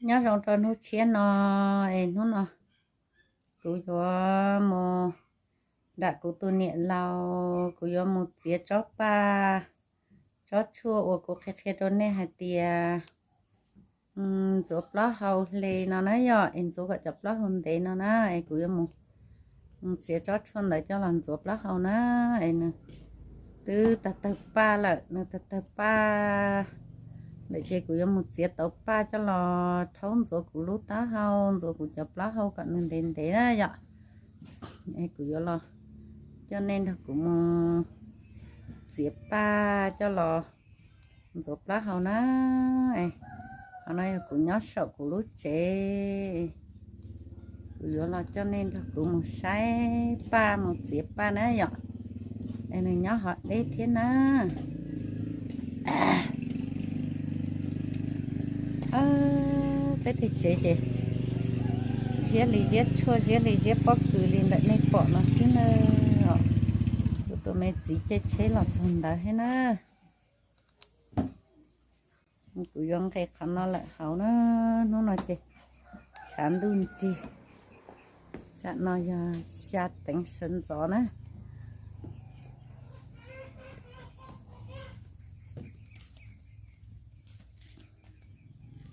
Nyob zoo rau hnub tshiab no, es hnub no kuv yuav mus nram kuv tus niam laus, kuv yuav mus txiav tsob paj tsob tshuaj uas kuv qhia qhia rau nej hais tias ntxuav plaub hau hle no na yom, es ntxuav kom cov plaub hau ntev no na, es kuv yuav mus txiav tsob tshuaj ntawd coj los ntxuav plaub hau na. Es nws twb tawg tawg paj lawm, nws tawg tawg paj lawm ces kuv yuav mus txiav tau paj coj los rhaub ntxuav kuv lub taub hau, ntxuav kuv cov plaub hau kom nws ntev ntev na yom. Es kuv yuav los coj nej nrog kuv mus txiav paj coj los ntxuav plaub hau na. Qhov no yog kuv nyob saum kuv lub tsev, kuv yuav los coj nej nrog kuv mus saib paj mus txiav paj na yom. Es nws nyob hov deb thiab na. Peb teg tsev ces ziab li ziab tshuaj, ziab li ziab pob kws li ntawm nej pom no xwb na. Kuv tus me txiv caij tsheb los txog ntawd thiab na. Kuv yuav nqes qhov no lawm hauv na. Hnub no ces tshav ntuj nrig, tsam no yog xya teev sawv ntxov na.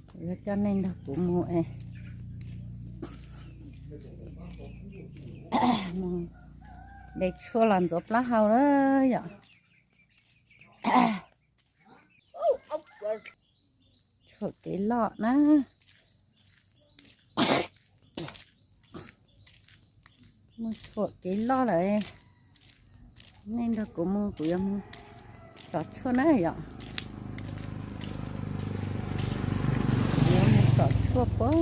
Kuv yuav coj nej nrog kuv mus es mus de tshuaj los ntxuav plaub hau lawm yom. Tshuam kev loj na. Mus tshuam kev loj lawm, nej nrog kuv mus, kuv yuav mus txov tshuaj na yom. Kuv yuav mus txov tshuaj puag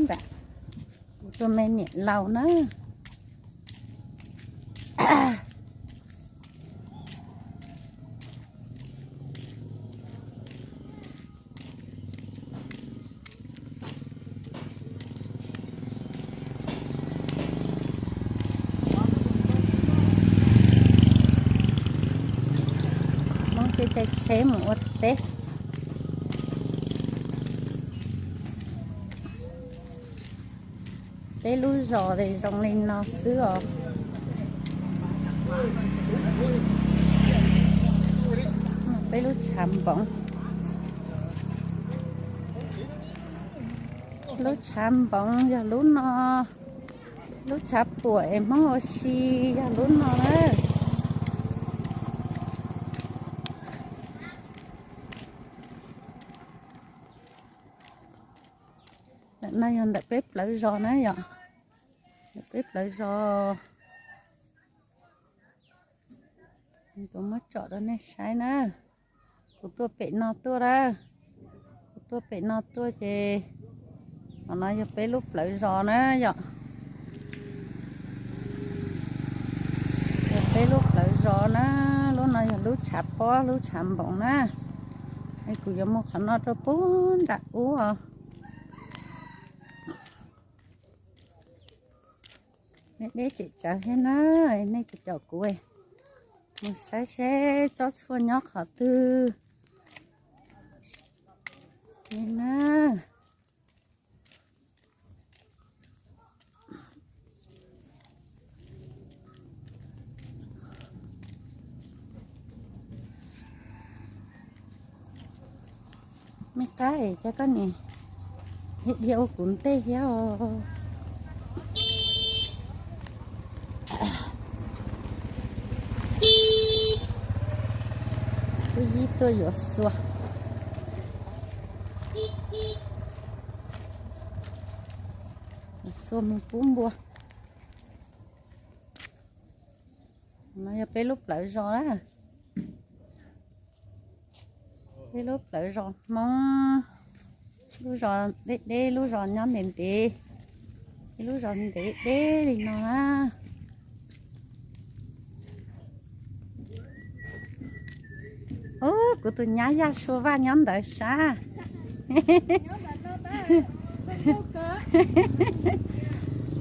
nram kuv tus me niam laus na. Hmoob caij tsheb mus ua teb. Peb lub zos zoo li no xwb os. Peb lub tshav npoov, lub tshav npoov yog lub no, lub tshav puam es Hmoob ua si yog lub no na. Ntawm no yog ntawm peb plawv zos na yom. Ntawm peb plawv zos. Kuv muab tsom rau nej saib na. Kuv tuaj pem no tuaj na. Kuv tuaj pem no tuaj ces qhov no yog peb lub plawv zos na yom. Yog peb lub plawv zos na. Lub no yog lub tshav pob lub tshav npoov na. Es kuv yuav mus qhov no rau puag nram ub os. Nej deb tsem tsawv thiab na, nej caum kuv mus saib seb tsob tshuaj nyob qhov twg. Ni na. Me qab es cov koj nim dhia ua kuv ntej thiab os. Kuv yib tuaj yuav xua, yuav xua mus pub npua. No yog peb lub plawv zos na. Peb lub plawv zos Hmoob, lub zos deb deb, lub zos nyob ntev ntev, ib lub zos ntev deb li no na. Ub, kuv tus nyab Yaj Sua Vaj nyob ntawd sab.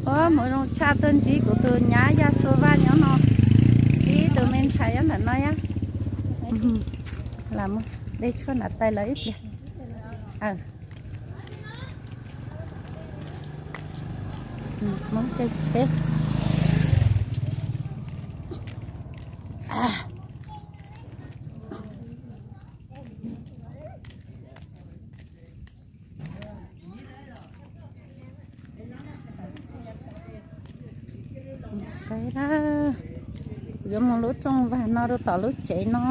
Ub, hmoov zoo tshaj tuaj ntsib kuv tus nyab Yaj Sua Vaj nyob no. Ib tus me ntxhais nyob ntawm no yab. Lam mus de tshuaj nram tais lawv ib pliag. Hmoob caij tsheb. Saib na, kuv yuav mus lub rooj vag no rau tom lub tsev no.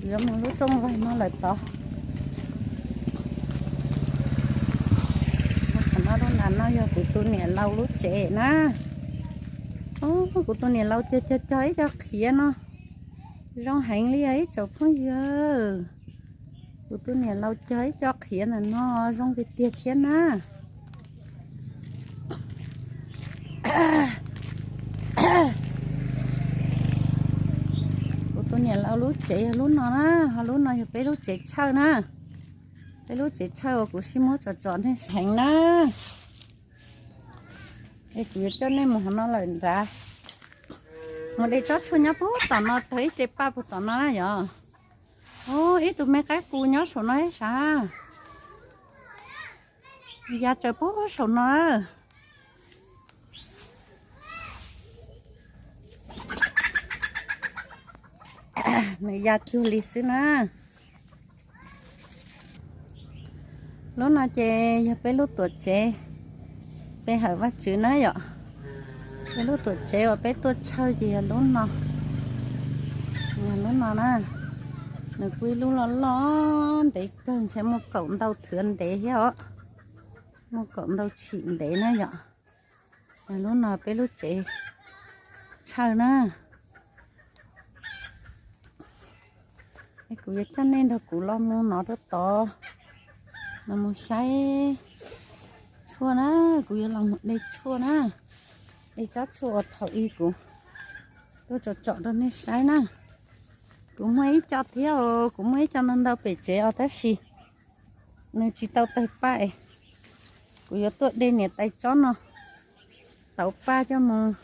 Yuav mus lub rooj vag no lawm tod. Qhov no lub nram no yog kuv tus niam laus lub tsev na. Kuv tus niam laus cog cog cog ib co qhiav no zoo heev li ib tsoom phooj ywg. Kuv tus niam laus cog ib co qhiav ntawm no zoo tiag tiag thiab na. Kuv tus niam laus lub tsev yog lub no na, ho lub no yog peb lub tsev tshawj na. Peb lub tsev tshawj uas kuv sib muab tsom tsom nej heev na. Es kuv yuav coj nej mus hauv no lawm nrad. Mus de tsob tshuaj nyob puag tom no, tag ib re paj puag tom no na yom. Ib tug me qaib qus nyob saum no ib sab. Ya tsaws puag saum no. Nws ya cuag li xwb na. Lub no ces yog peb lub tuam tsev, peb hawm Vajtswv na yom. Peb lub tuam tsev uas peb tuaj tshawj ces yog lub no. Yog lub no na. Nws kuj ib lub loj loj ntev kawg, ntshe muaj kaum ntau thwv ntev thiab os. Muaj kaum ntau tshim ntev na yom. Yog lub no peb lub tsev tshawj na. Es kuv yuav coj nej nrog kuv los mus no rau tod, los mus saib tshuaj na. Kuv yuav los mus de tshuaj na, de tsob tshuaj uas thaum ub kuv tuaj tsom tsom rau nej saib na. Kuv muaj ib co thiab os, kuv muaj ib co ntau ntau pem tsev os, tab sis nws tsis tau tawg paj es kuv yuav tuaj de niam tais tsob no tauv paj coj mus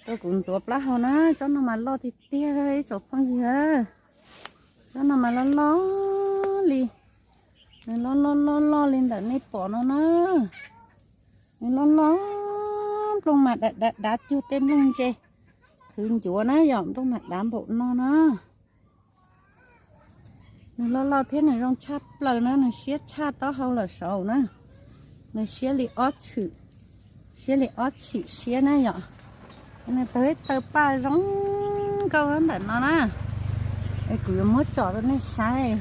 rau kuv ntxuav plaub hau na. Tsob no mas loj tiag tiag ib tsoom phooj ywg. Tsob no mas loj loj li, nws loj loj loj loj li ntawm nej pom no na. Nws loj loj nplooj mas dav dav dav cuag tej nplooj ntse qhwv ncuav na yom, nplooj mas dav npaum no na. Nws loj loj thiab nws zoo tshaj plaws na, nws siab tshaj taub hau lawm saud na. Nws siab li ob tshwm, siab li ob tshim siab na yom. Nws tawg ib taw paj zoo nkauj ntawm no na. Es kuv yuav muab tsom rau nej saib,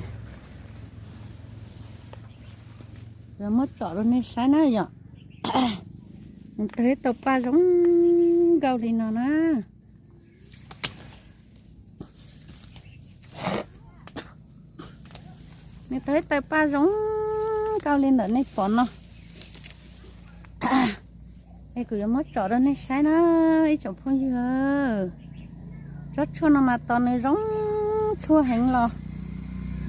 yuav muab tsom rau nej saib na yom. Nws tawg ib taw paj zoo nkauj li no na. Nws tawg ib taw paj zoo nkauj li ntawm nej pom no. Es kuv yuav muab tsom rau nej saib na, ib tsoom phooj ywg. Tsob tshuaj no mas tos nws zoo tshuaj heev los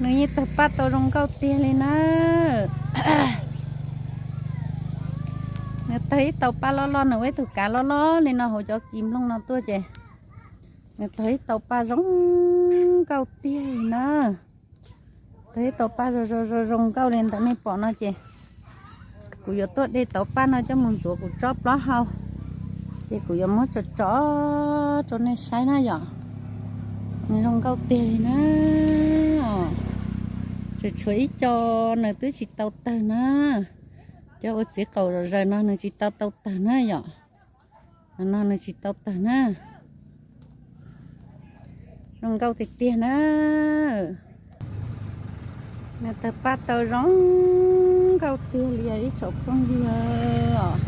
nws yeej tawg paj tau zoo nkauj tiag li na. Nws tawg ib tau paj loj loj, nws ua ib tug kav loj loj li no hauv cov kis nplooj no tuaj ces nws tawg ib tau paj zoo nkauj tiag li na. Tawg ib tau paj zoo zoo zoo nkauj li ntawm nej pom no ces kuv yuav tuaj de tau paj no coj mus ntxuav kuv tsob plaub hau, ces kuv yuav muab tsom tsom rau nej saib na yom. Nws zoo nkauj tiag li na. Tseem tshuav ib co nws twb tsis tau tawg na. Cov ua txiv qaum zom zaws no nws tsis tau tau tawg na yom. No nws tsis tau tawg na. Zoo nkauj tiag tiag na. Nws tawg paj tau zoo nkauj tiag li ib tsoom phooj ywg os.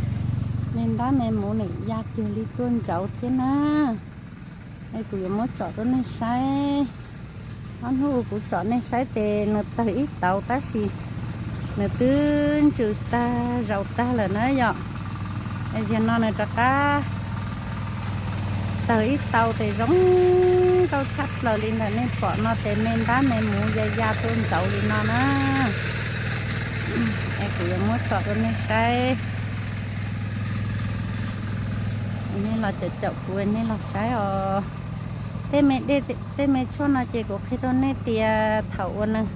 Me ntab me muv nws ya cuag li tuaj ntsauv thiab na. Es kuv yuav muab tsom rau nej saib. Ob hnub kuv tsom nej saib ces nws tawg ib tau tab sis nws twb ntsws tag zaus tag lawm na yom. Zaum no nws rov qab tawg ib tau ces zoo nkauj tshaj plaws li ntawm nej pom no ces me ntab me muv ya ya tuaj ntsauv li no na. Es kuv yuav muab tsom rau nej saib. Nej los caum caum kuv, nej los saib os. Tej me dej, tej me tshuaj no ces kuv qhia rau nej tias thaum uas nws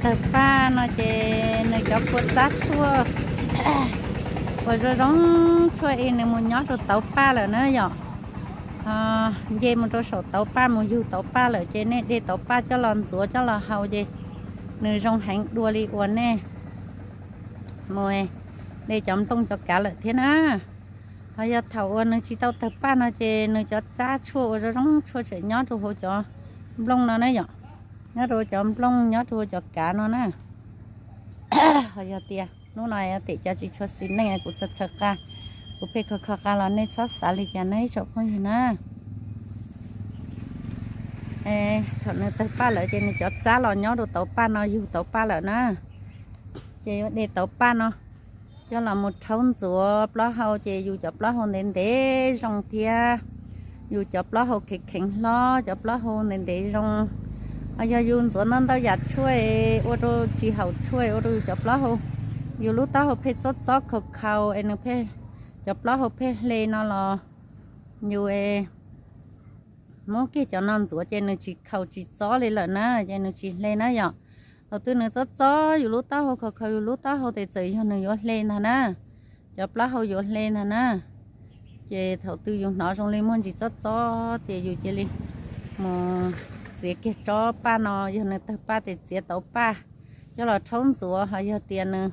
tawg paj no ces nws cov kua txab tshuaj uas zoo zoo tshuaj es nws mus nyob rau tauv paj lawm na yom. Nce mus rau saum tauv paj mus yug tauv paj lawm ces nej de tauv paj coj los ntxuav coj los haus ces nws zoo heev dua li uas nej mus de cov nplooj cov kav lawm thiab na. Ho yog thaum uas nws tsis tau tawg paj no ces nws cov txab tshuaj uas zoo zoo tshuaj tseem nyob rau hauv cov nplooj no na yom, nyob rau cov nplooj nyob rau cov kav no na. Ho yog tias hnub no tim cov tsis tshua xis neej kuv txhawj txhawj qa, kuv pheej kho kho qa los nej txhob xav li cas na ib tsoom phooj ywg na. Thaum nws tawg paj lawm ces nws cov txab los nyob rau tauv paj no yug tauv paj lawm na. Ces yuav de tauv paj no coj los mus rhaub ntxuav plaub hau ces yus cov plaub hau ntev ntev zoo thiab, yus cov plaub hau kheev kheev hlob cov plaub hau ntev ntev zoo. Ho yog yus ntxuav ntau ntau yam tshuaj ua rau tsis haum tshuaj ua rau yus cov plaub hau, yus lub taub hau pheej txob txob khaus khaus es nws pheej, cov plaub hau pheej hle no los yus muab kiag cov no ntxuav ces nws tsis khaus tsis txob li lawm na, ces nws tsis hle na yom. Thaum twg nws txob txob yus lub taub hau khaus khaus yus lub taub hau ces txawm yog nws yuav hle ntag na, cov plaub hau yuav hle ntag na. Ces thaum twg yus hnov zoo li muaj ntsis txob txob ces yus cia li mus txiav kiag tsob paj no, yog nws tawg paj ces txiav tauv paj coj los rhaub ntxuav, ho yog tias nws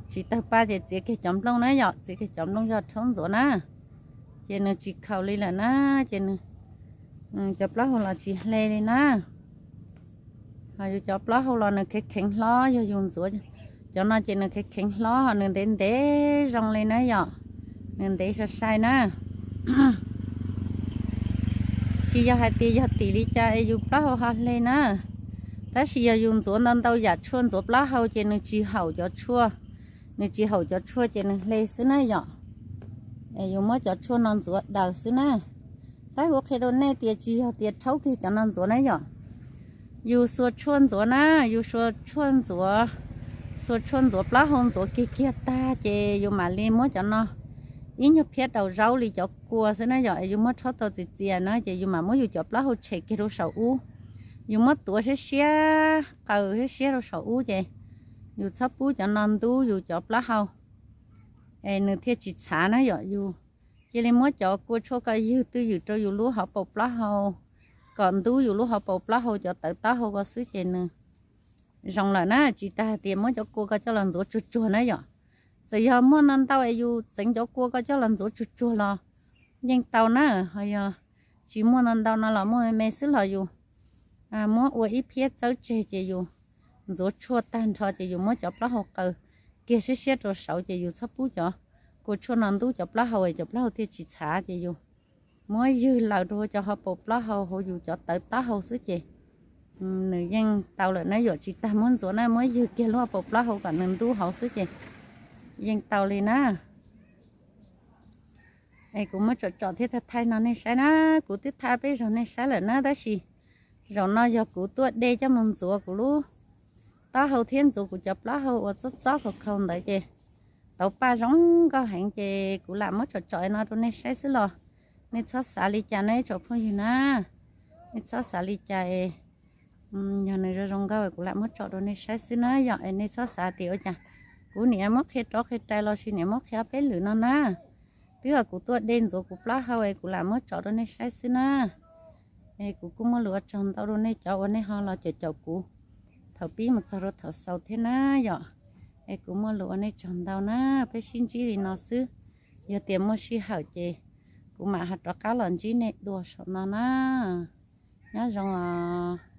tsis tawg paj ces txiav kiag cov nplooj na yom, txiav kiag cov nplooj coj rhaub ntxuav na. Ces nws tsis khaus li lawm na, ces cov plaub hau los tsis hle li na. Ho yus cov plaub hau los nws kheev kheev hlob, yog yus ntxuav cov no ces nws kheev kheev hlob ho nws ntev ntev zoo li na yom, nws ntev sai sai na. Tsis yog hais tias yog tim li cas es yus plaub hau ho hle na, tab sis yog yus ntxuav ntau ntau yam tshuaj ntxuav plaub hau ces nws tsis haum cov tshuaj, nws tsis haum cov tshuaj ces nws hle xwb na yom. Es yus muab cov tshuaj no ntxuav daws xwb na. Tab kuv qhia rau nej tias tsis yog tias rhaub kiag cov no ntxuav na yom. Yus xuas tshuaj ntxuav na, yus xuas tshuaj ntxuav, xuas tshuaj ntxuav plaub hau ntxuav kiag kiag tag ces yus mam li muab cov no ib nyuag phiab daus zaub li cov kua xwb na yom, es yus muab rhaub tau txias txias na ces yus mam muab yus cov plaub hau tshem kiag rau saum ub. Yus muab tuav siab siab qaws siab siab rau saum ub ces yus txhob pub cov no ntub yus cov plaub hau es nws thiaj tsis txhav na yom. Yus cia li muab cov kua tshuaj ko ywg twj ywm rau yus lub hauv paus plaub hau kom ntub yus lub hauv paus plaub hau cov tawv taub hau ko xwb ces nws zoo lawm na. Tsis tas hais tias muab cov kua ko coj los ntxuav tsuag tsuag na yom. Txawm yog muaj ntau ntau es yus txeev cov kua ko coj los ntxuav tsuag tsuag los yeej tau na. Ho yog tsis muaj ntau ntau no los muaj me me xwb los yus muab ua ib phiab txawb tseg ces yus ntxuav tshuaj tag nrho ces yus muab cov plaub hau qaws kiag siab siab rau saud ces yus txhob pub cov kua tshuaj no ntub cov plaub hau es cov plaub hau thiaj tsis txhav ces yus muab ywg laws rau cov hauv paus plaub hau hauv yus cov tawv taub hau xwb ces nws yeej tau lawm na yom. Tsis tas muab ntxuav na, muab ywg kiag lub hauv paus plaub hau kom nws ntub hauv xwb ces yeej tau li na. Es kuv muab tsom tsom thiab thaij thaij no nej saib na, kuv twb thaij peb zaug nej saib lawm na, tab sis zaum no yog kuv tuaj de coj mus ntxuav kuv lub taub hau thiab ntxuav kuv cov plaub hau uas txob txob khaus khaus ntawd ces tauv paj zoo nkauj heev ces kuv lam muab tsom tsom no rau nej saib xwb los nej txhob xav li cas na ib tsoom phooj ywg na. Nej txhob xav li cas es yog nws zoo zoo nkauj kuv lam muab tsom rau nej saib xwb na yom. Es nej txhob xav tias ua cas kuv niam muab qhia rov qhia rais los sis niam muab qhia peb lwm no na. Twb yog kuv tuaj de ntxuav kuv plaub hau es kuv lam muab tsom rau nej saib xwb na. Es kuv kuj muaj lus ua tsaug ntau rau nej cov uas nej ho los caum caum kuv thaum pib mus txog rau thaum xaus thiab na yom. Es kuv muaj lus ua nej tsaug ntau na, peb sib ntsib li no xwb. Yog tias muaj sij hawm ces kuv mam ho rov qab los ntsib nej dua saum no na. Nyob zoo os.